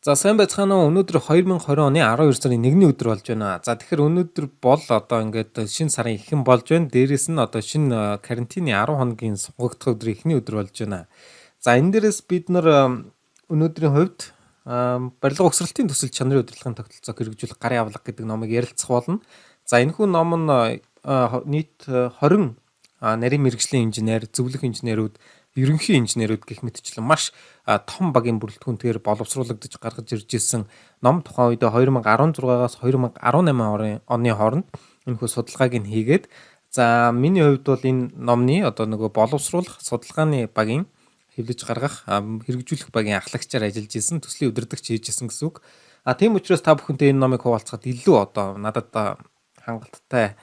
За, сайн байцгаана уу? Өнөөдөр 2020 оны 12 сарын 1-ний өдөр болж байна. За, тэгэхээр өнөөдөр бол одоо ингээд шинэ сарын эхэн болж байна. Дээрээс нь одоо шинэ карантины 10 хоногийн сунгагдах өдрийн эхний өдөр болж байна. За, энэ дээрээс бид нар өнөөдрийн хувьд барилга угсралтын төсөл чанарын удирдлагын тогтолцоог хэрэгжүүлэх гарын авлага гэдэг номыг ярилцах болно. За, энэхүү ном нь нийт 20 нарийн мэргэжлийн инженер, зөвлөх инженерүүд, ерөнхий инженерүүд гэх мэтчлэн маш том багийн бүрэлдэхүүнээр боловсруулагдаж гаргаж ирж исэн ном. Тухайн үед 2016-аас 2018 оны хооронд энэхүү судалгааг нь хийгээд, за, миний хувьд бол энэ номны одоо нөгөө боловсруулах судалгааны багийн хэвлэж гаргах, хэрэгжүүлэх багийн ахлагчаар ажиллаж исэн, төслийн удирдагч хийж исэн гэсэн үг. А тийм учраас та бүхэнтэй энэ номыг хуваалцахад илүү одоо надад хангалттай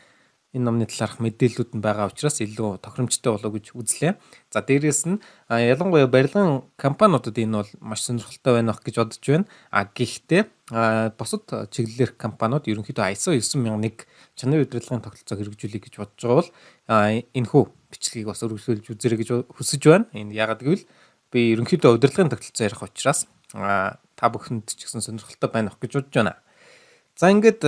энэ номны талаарх мэдээллүүд нь байгаа учраас илүү тохиромжтой болов гэж үзлээ. За, дээрээс нь ялангуяа барилгын компаниудад энэ бол маш сонирхолтой байна гэж бодож байна. А гэхдээ бусад чиглэлээр компаниуд ерөнхийдөө ISO 9001 чанарын удирдлагын тогтолцоог хэрэгжүүлэе гэж бодож байгаа бол энэхүү бичлэгийг бас өргөжлүүлж үзээрэй гэж хүсэж байна. Энэ яагаад гэвэл би ерөнхийдөө удирдлагын тогтолцоо ярих учраас та бүхэнд ч гэсэн сонирхолтой байна гэж бодож байна. За, ингээд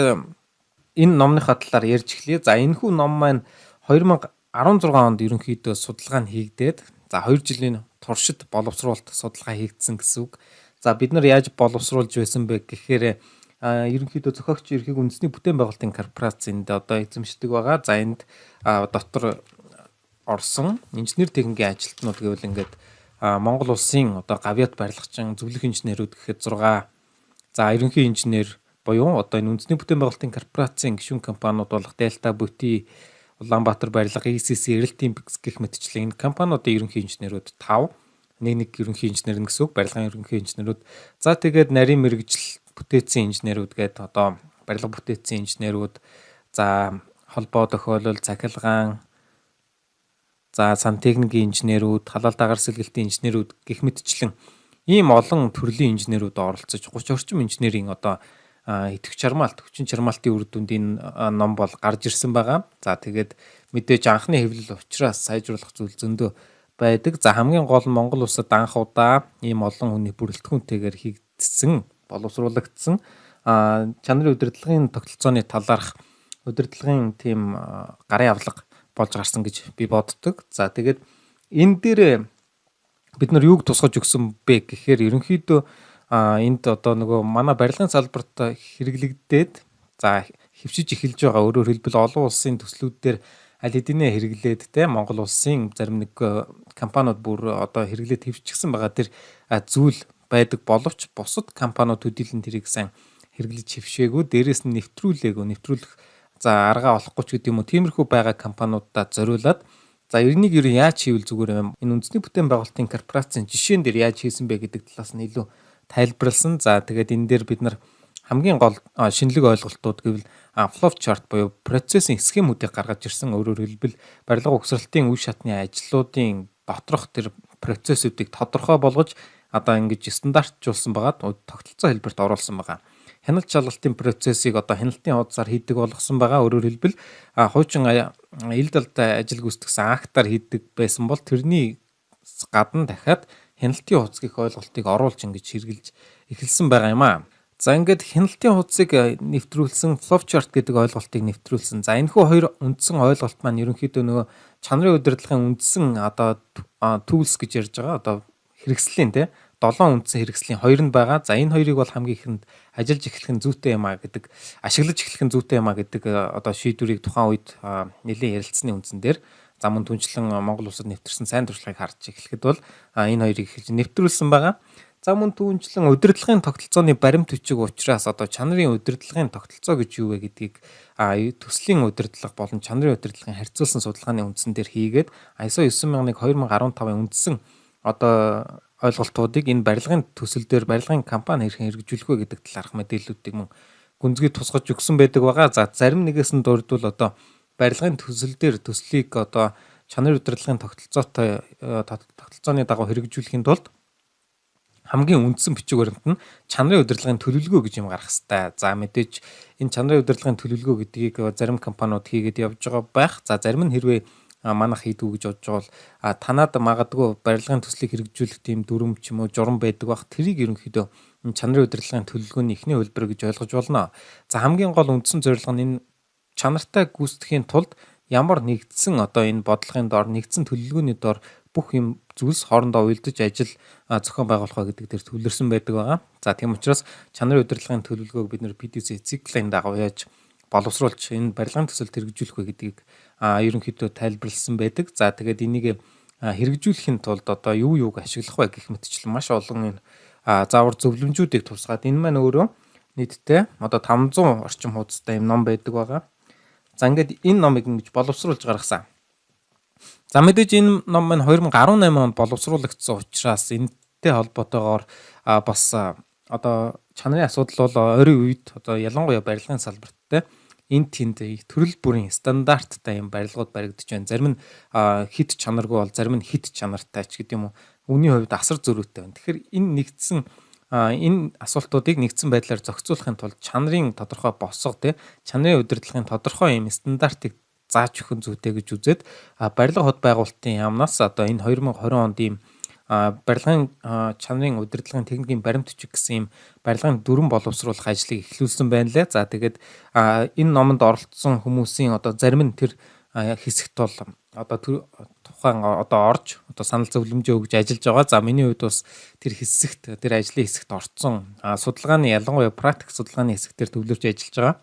энэ номныхаа талаар ярьж эхлэе. За, энэхүү ном маань 2016 онд ерөнхийдөө судалгаа нь хийгдээд, за, 2 жилийн туршид боловсруулалт судалгаа хийгдсэн гэсэн үг. За, бид нар яаж боловсруулж байсан бэ гэхээр ерөнхийдөө зохиогч эрхийг үндэсний бүтээн байгуулалтын корпорацинд одоо эзэмшдэг байгаа. За, энд дотор орсон инженер техникийн ажилтнууд гэвэл ингээд Монгол улсын одоо гавьяат барилгачин, зөвлөх инженерүүд гэхэд 6, за, ерөнхий инженер буюу одоо энэ үндэсний бүтээн байгуулалтын корпорацийн гишүүн компаниуд болох Delta, Бүти, Улаанбаатар барилга, ECC, Эрэлтийн гэх мэтчлэн энэ компаниудын ерөнхий инженерүүд 5, нэг нэг ерөнхий инженер гэсэн үг, барилгын ерөнхий инженерүүд. За, тэгээд нарийн мэргэжил бүтээцийн инженерүүд гээд одоо барилга бүтээцийн инженерүүд, за, холбоо тохиолдол, цахилгаан, за, сантехникийн инженерүүд, халаалт агаар сэлгэлтийн инженерүүд гэх мэтчлэн ийм олон төрлийн инженерүүд оролцож 30 орчим инженерийн одоо идэвх чармаалт, хүчин чармаалтын үр дүнд энэ ном бол гарч ирсэн байгаа. За, тэгээд мэдээж анхны хэвлэл учраас сайжруулах зүйл зөндөө байдаг. За, хамгийн гол нь Монгол улсад анх удаа ийм олон хүний бүрэлдэхүүнтэйгээр хийгдсэн, боловсруулагдсан чанарын удирдлагын тогтолцооны талаарх удирдлагын тийм гарын авлага болж гарсан гэж би боддог. За, тэгээд энэ дээр бид нар юуг тусгаж өгсөн бэ гэхээр ерөнхийдөө энд одоо нөгөө манай барилгын салбарт хэрэглэгдээд, за, хэвшиж эхэлж байгаа, өөрөөр хэлбэл олон улсын төслүүд дээр аль хэдийнэ хэрэглээд те, Монгол улсын зарим нэг компаниуд бүр одоо хэрэглээд хэвччихсэн байгаа тэр зүйл байдаг боловч бусад компаниуд төдийлөн тэрийг сайн хэрэглэж хэвшээгүй, дээрээс нь нэвтрүүлээгүй, нэвтрүүлэх, за, аргаа олохгүй ч гэдэг юм уу, тиймэрхүү байгаа компаниудад зориулаад, за, эрнийг ер нь яаж хийвэл зүгээр юм, энэ үндэсний бүтээн байгуулалтын корпорацийн жишээн дээр яаж хийсэн бэ гэдэг талаас нь илүү тайлбарласан. За, тэгээд энэ дээр бид нар хамгийн гол шинэлэг ойлголтууд гэвэл flow chart буюу процессын схемүүдийг гаргаж ирсэн. Өөрөөр хэлбэл барилга угсралтын үе шатны ажлуудын доторх тэр процессүүдийг тодорхой болгож одоо ингэж стандартжуулсан байгаа, тогтолцоо хэлбэрт оруулсан байгаа. Хяналт шалгалтын процессыг одоо хяналтын хуудасаар хийдэг болгосон байгаа. Өөрөөр хэлбэл хуучин ил далд ажил гүйцэтгэсэн актаар хийдэг байсан бол тэрний гадна дахиад хяналтын хуудас гэх ойлголтыг оруулж ингэж хэрэглэж эхэлсэн байгаа юм аа. За, ингээд хяналтын хуудсыг нэвтрүүлсэн, flow chart гэдэг ойлголтыг нэвтрүүлсэн. За, энэхүү хоёр үндсэн ойлголт маань ерөнхийдөө нөгөө чанарын удирдлагын үндсэн одоо tools гэж ярьж байгаа. Одоо хэрэгслийн те, долоон үндсэн хэрэгслийн хоёр нь байгаа. За, энэ хоёрыг бол хамгийн ихэнд ажиллаж эхлэх нь зүйтэй юм а гэдэг, ашиглаж эхлэх нь зүйтэй юм а гэдэг одоо шийдвэрийг тухайн үед нэлээд ярилцсаны үндсэн дээр, за, мөн түншлэн Монгол улсад нэвтэрсэн сайн туршлагыг харж эхлэхэд бол энэ хоёрыг эхэлж нэвтрүүлсэн байгаа. За, мөн түүнчлэн удирдлагын тогтолцооны баримт бичиг учраас одоо чанарын удирдлагын тогтолцоо гэж юу вэ гэдгийг төслийн удирдлага болон чанарын удирдлагын харьцуулсан судалгааны үндсэн дээр хийгээд ISO 9001 2015-ын үндсэн одоо ойлголтуудыг энэ барилгын төсөл дээр барилгын компани хэрхэн хэрэгжүүлэх вэ гэдэг талаарх мэдээллүүдийг мөн гүнзгий тусгаж өгсөн байдаг байгаа. За, зарим нэгээс нь дурдвал одоо барилгын төсөл дээр төслийг одоо чанарын удирдлагын тогтолцоотой тогтолцооны дагуу хэрэгжүүлэхийн тулд хамгийн үндсэн бичиг баримт нь чанарын удирдлагын төлөвлөгөө гэж юм гарах хэрэгтэй. За, мэдээж энэ чанарын удирдлагын төлөвлөгөө гэдгийг зарим компаниуд хийгээд явж байгаа байх. За, зарим нь хэрвээ манайх хийдгүү гэж бодож байгаа бол танад магадгүй барилгын төслийг хэрэгжүүлэх тийм дүрм ч юм уу журам байдаг бах. Тэрийг ерөнхийдөө энэ чанарын удирдлагын төлөвлөгөөний эхний хувилбар гэж ойлгож болно. За, хамгийн гол үндсэн зорилго нь энэ чанартай гүйцэтгэхийн тулд ямар нэгдсэн одоо энэ бодлогын дор, нэгдсэн төлөвлөгөөний дор бүх юм зүйлс хоорондоо уялдаж ажил зохион байгуулах вэ гэдэг дээр төвлөрсөн байдаг байгаа. За, тийм учраас чанарын удирдлагын төлөвлөгөөг бид нар PDCA циклийн дагуу яаж боловсруулж энэ барилгын төсөлд хэрэгжүүлэх вэ гэдгийг ерөнхийдөө тайлбарласан байдаг. За, тэгээд энийг хэрэгжүүлэхийн тулд одоо юу юуг ашиглах вэ гэх мэтчлэн маш олон энэ заавар зөвлөмжүүдийг тусгаад энэ маань өөрөө нийтдээ одоо 500 орчим хуудастай юм ном байдаг байгаа. За, ингээд энэ номыг ингэж боловсруулж гаргасан. За, мэдээж энэ ном маань 2018 онд боловсруулагдсан учраас энэтэй холбоотойгоор бас одоо чанарын асуудал бол ойрын үед одоо ялангуяа барилгын салбарт те энэ тэнд төрөл бүрийн стандарттай юм барилгууд баригдаж байна. Зарим нь хэт чанаргүй бол зарим нь хэт чанартай ч гэдэг юм уу. Үнийн хувьд асар зөрүүтэй байна. Тэгэхээр энэ нэгдсэн энэ асуултуудыг нэгдсэн байдлаар зохицуулахын тулд чанарын тодорхой босго те чанарын удирдлагын тодорхой юм стандартыг зааж өгөх зүйтэй гэж үзээд барилга хот байгуулалтын яамнаас одоо энэ 2020 онд ийм барилгын чанарын удирдлагын техникийн баримт бичиг гэсэн ийм барилгын дүрэм боловсруулах ажлыг эхлүүлсэн байна лээ. За, тэгээд энэ номонд оролцсон хүмүүсийн одоо зарим нь тэр хэсэгт бол одоо тухайн одоо орж одоо санал зөвлөмжөө өгж ажиллаж байгаа. За, миний хувьд бас тэр хэсэгт, тэр ажлын хэсэгт орцсон, судалгааны, ялангуяа практик судалгааны хэсэг дээр төвлөрч ажиллаж байгаа.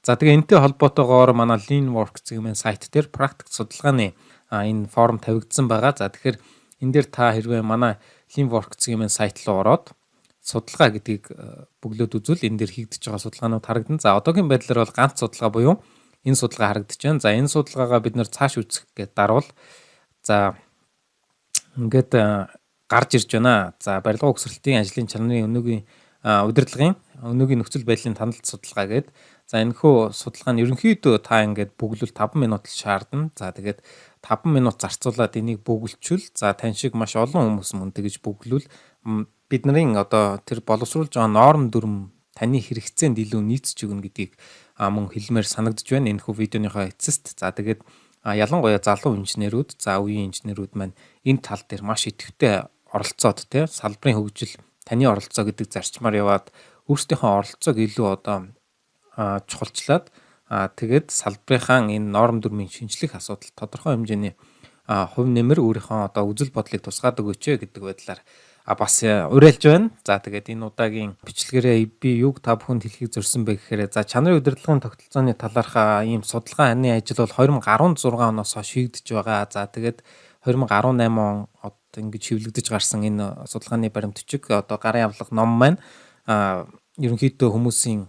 За, тэгээ энэтэй холбоотойгоор манай Leanworks гэмээр сайт дээр практик судалгааны энэ форм тавигдсан байгаа. За, тэгэхээр энэ дээр та хэрвээ манай Leanworks гэмээр сайт руу ороод судалгаа гэдгийг бөглөөд үзвэл энэ дээр хийгдэж байгаа судалгаанууд харагдана. За, одоогийн байдлаар бол ганц судалгаа буюу энэ судалгаа харагдаж байна. За, энэ судалгаагаа бид нар цааш үзэх гээд дарвал, за, ингээд гарч ирж байна. За, барилга угсралтын ажлын чанарын өнөөгийн удирдлагын өнөөгийн нөхцөл байдлын танилт судалгаа гээд. За, энэхүү судалгаа нь ерөнхийдөө та ингээд бөглөл 5 минут л шаардна. За, тэгээд 5 минут зарцуулаад энийг бөглөчвөл, за, тань шиг маш олон хүмүүс мөн тэгж бөглөвл бидний одоо тэр боловсруулж байгаа норм дүрэм таны хэрэгцээнд илүү нийцж өгнө гэдгийг мөн хэлмээр санагдаж байна энэхүү видеоныхоо эцэст. За, тэгээд ялангуяа залуу инженерүүд, за, үеийн инженерүүд маань энэ тал дээр маш идэвхтэй оролцоод те салбарын хөгжил таны оролцоо гэдэг зарчмаар яваад өөрсдийнхөө оролцоог илүү одоо чухалчлаад, тэгээд салбарынхаа энэ норм дүрмийн шинжлэх асуудал тодорхой хэмжээний хувь нэмэр, өөрийнхөө одоо үзэл бодлыг тусгаад өгөөч гэдэг байдлаар бас уриалж байна. За, тэгээд энэ удаагийн бичлэгээрээ би юуг та бүхэнд хэлэхийг зорьсон бэ гэхээр, за, чанарын удирдлагын тогтолцооны талаарх ийм судалгааны ажил бол 2016 оноос хойш хийгдэж байгаа. За, тэгээд 2018 он одоо ингэж хэвлэгдэж гарсан энэ судалгааны баримт бичиг, одоо гарын авлага ном маань ерөнхийдөө хүмүүсийн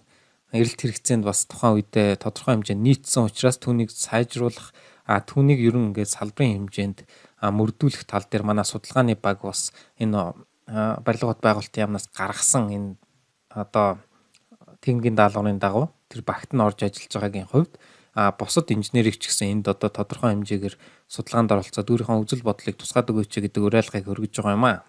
эрэлт хэрэгцээнд бас тухайн үедээ тодорхой хэмжээнд нийцсэн учраас түүнийг сайжруулах, түүнийг ерөн ингээд салбарын хэмжээнд мөрдүүлэх тал дээр манай судалгааны баг бас энэ барилга хот байгуулалтын яамнаас гаргасан энэ одоо техникийн даалгаврын дагуу тэр багт нь орж ажиллаж байгаагийн хувьд бусад инженерийг ч гэсэн энд одоо тодорхой хэмжээгээр судалгаанд оролцоод өөрийнхөө үзэл бодлыг тусгаад өгөөч гэдэг уриалгыг өргөж байгаа юм аа.